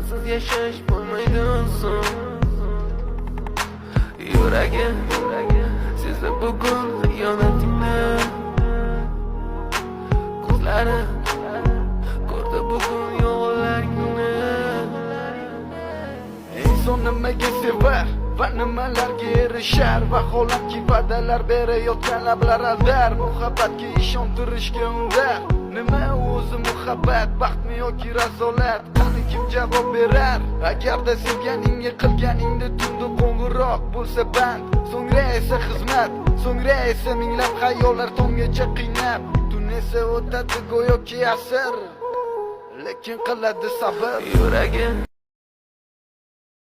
Sensiz yashash bo'lmaydi oson. Yuragim sezdi bugun xiyonatingni. Ko'zlarim ko'rdi bugun yolg'onlaringni. Inson nimaga sevar va nimalarga erishar? Vaholanki, va'dalar berayotgan lablar aldar, muhabbatga ishontirishga undar. Nima o'zi muhabbat? Baxtmi yoki razolat? Qani, kim javob berar? Agarda sevganingga qilganingda tunda qo'ng'iroq bo'lsa band, so'ngra esa xizmat, so'ngra esa minglab xayollar tonggacha qiynab, tun esa o'tadi go'yoki asr, lekin qiladi sabr. Yuragim.